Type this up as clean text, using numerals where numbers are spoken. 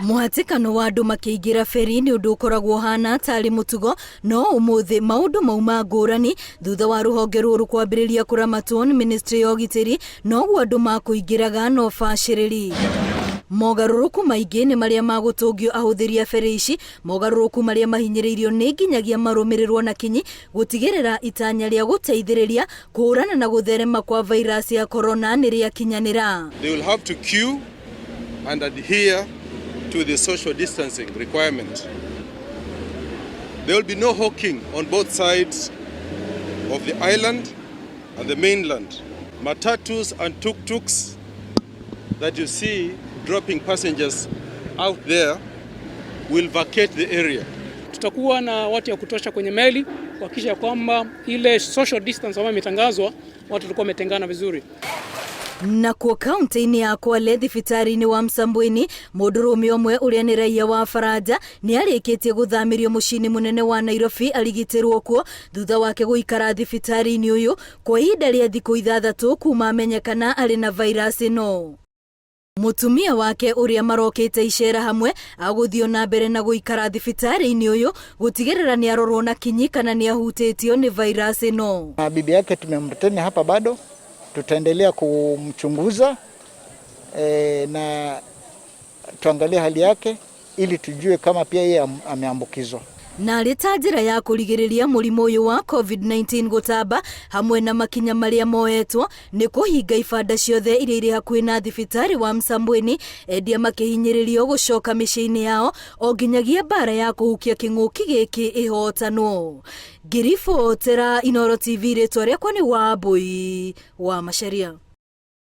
Mũhatĩkano wa andũ makĩingĩra ferry nĩ ũndũ ũkoragwo ũhana tarĩ mũtugo, no ũmũthĩ maũndũ mauma ngũrani thutha wa rũhonge rũrũ kwambĩrĩria kũramatwo nĩ ministry ya ũgitĩri, noguo andũ makũingĩraga na ũbacĩrĩri. Mogarũrũku maingĩ nĩ marĩa magũtũngio ahũthĩri a ferry ici, mogarũrũku marĩa mahinyĩrĩirio nĩ nginyagia marũmĩrĩrwo na kinyi gũtigĩrĩra itanya rĩa gũteithĩrĩria kũhũrana na gũtherema kwa vairasi ya korona nĩ rĩakinyanĩra. They will have to queue and adhere to the social distancing requirement. There will be no hawking on both sides of the island and the mainland. Matatus and tuk-tuks that you see dropping passengers out there will vacate the area. Tutakuwa na watu ya kutosha kwenye meli kuhakikisha kwamba ile social distance ambayo imetangazwa watu walikuwa wametengana vizuri. Nakuo kaunti-inĩ ya Kwale thibitarĩ-inĩ wa Msambweni, mũndũrũme ũmwe ũrĩa nĩ raiya wa Faranja nĩ arĩkĩtie gũthamĩrio mũciĩ-inĩ mũnene wa Nairobi arigitĩrwo kuo thutha wake gũikara thibitarĩ-inĩ ũyũ kwa ihinda rĩa thikũ 6 kuma amenyekana arĩ na vairasi ĩno. Mũtumia wake ũrĩa marokĩte icera hamwe agũthiĩ na mbere na gũikara thibitarĩ-inĩ ũyũ gũtigĩrĩra nĩ arorwo na kinyi kana nĩ ahutĩtio nĩ vairasi ĩno. Na bibi yake tumemretain hapa bado, tutaendelea kumchunguza na tuangalie hali yake ili tujue kama pia yeye ameambukizwa. Na arĩ ta njĩra ya kũrigĩrĩria mũrimũ ũyũ wa COVID-19 gũtamba hamwe na makinya marĩa moetwo nĩ kũhinga ibanda ciothe iria irĩ hakuhĩ na thibitarĩ wa Msambweni, endia makĩhinyĩrĩrio gũcoka mĩciĩ-inĩ yao o nginyagia mbara ya kũhukia kĩng'ũki gĩkĩ ĩhotanwo. Ngĩribotera Inooro TV, rĩtwa rĩakwa nĩ Wambui wa Macharia.